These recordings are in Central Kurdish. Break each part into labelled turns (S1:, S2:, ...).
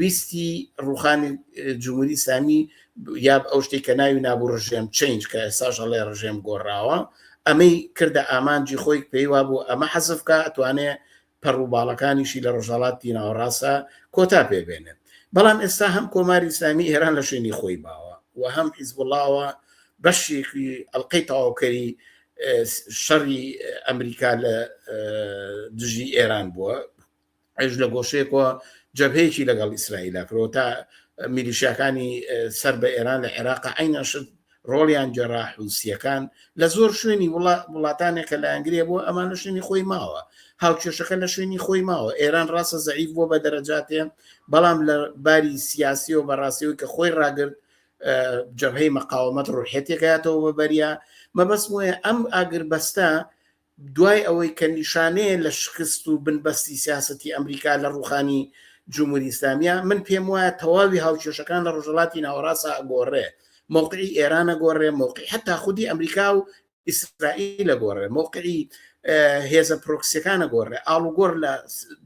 S1: ویستی ڕوخانی جمهوری ئیسلامی یا ئەو شتێک کە ناوی نابوو ڕژێم change کە ئێستاش ئەڵێ ڕژێم گۆڕاوە، ئەمەی کردە ئامانجی خۆی، پێی وابوو ئەمە حەزف کا ئەتوانێ پەڕ و باڵەکانیشی لە ڕۆژهەڵاتی ناوەڕاستە کۆتا پێ بێنێت. بەڵام ئێستا هەم کۆماری ئیسلامی ئێران لە شوێنی خۆی ماوە و هەم حیزبوڵاوە بەشێکی ئەڵلقەی تەواوکەری شەڕی ئەمریکا لە دژی ئێران بووە، ئەویش لە گۆشەیەکەوە جەبهەیەکی لەگەڵ ئیسرائیلا کرەوە تا میلیشیاکانی سەر بە ئێران لە عێراق عینە شت ڕۆڵیان گێڕا. حوسیەکان لە زۆر شوێنی وڵاتانێک کە لایەنگرێ بووە، ئەمان لە شوێنی خۆی ماوە، هاوکێشەکە لە شوێنی خۆی ماوە. ئێران ڕاستە زەعیف بووە بە دەرەجاتێ، بەڵام لە باری سیاسی و بەڕاستیەوەی کە خۆی ڕاگرت، جەبهەی مەقاومەت ڕوحێتێکاتەوە بە بەریا. مەبەست وایە ئەم ئاگربەستە دوای ئەوەی کە نیشانەیە لە شکست و بنبەستی سیاسەتی ئەمریکا لە ڕووخانی جمهوری ئیسلامیە، من پێم وایە تەواوی هاوکێشەکان لە ڕۆژهەڵاتی ناوەڕاستە ئەگۆڕێ، مەوقعی ئێران ئەگۆڕێ، مەوقعی حتا خودی ئەمریکا و ئیسرائیل ئەگۆڕێ، مەوقعی هێزە پرۆکسیەکان ئەگۆڕێ، ئاڵوگۆڕ لە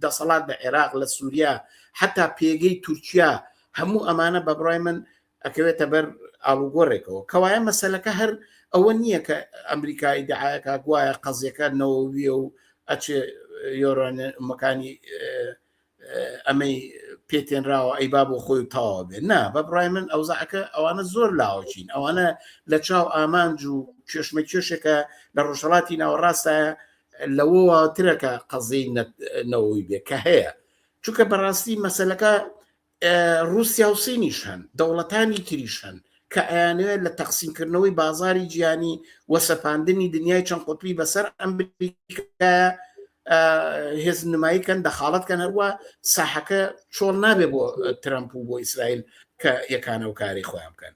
S1: دەسەڵات لە عێراق، لە سووریا، حتا پێگەی تورکیا، هەموو ئەمانە بە بڕای من ئەکەوێتە بەر ئاڵوگۆڕێکەوە. کەوایە مەسەلەکە هەر ئەوە نییە کە ئەمریکا ئیدعایەکە گوایە قەزیەکە نەوەویە و ئەچێ یۆرانەکانی ئەمەی پێتێنراوە ئەیبا بۆ خۆی و تەواو بێ. نا، بە بڕای من ئەوزاعەکە ئەوانە زۆر لاوەکین، ئەوانە لە چاو ئامانج و کێشمە کێشێکە لە ڕۆژهەڵاتی ناوەڕاستە لەوەوە ترەکە قەزیی نەوەوی بێ کە هەیە، چونکە بەڕاستی مەسەلەکە ڕووسیا و سینیش هەن، دەوڵەتانی تریش هەن کە ئەیانەوێت لە تەقسیمکردنەوەی بازاری جیهانی و سەپاندنی دنیای چەند قوتبی بەسەر ئەمریکا هێز نمایی کەن، دەخاڵەت کەن. هەروە ساحەکە چۆڵ نابێ بۆ ترەمپ و بۆ ئیسرائیل کە یەکانە و کاری خۆیان بکەن.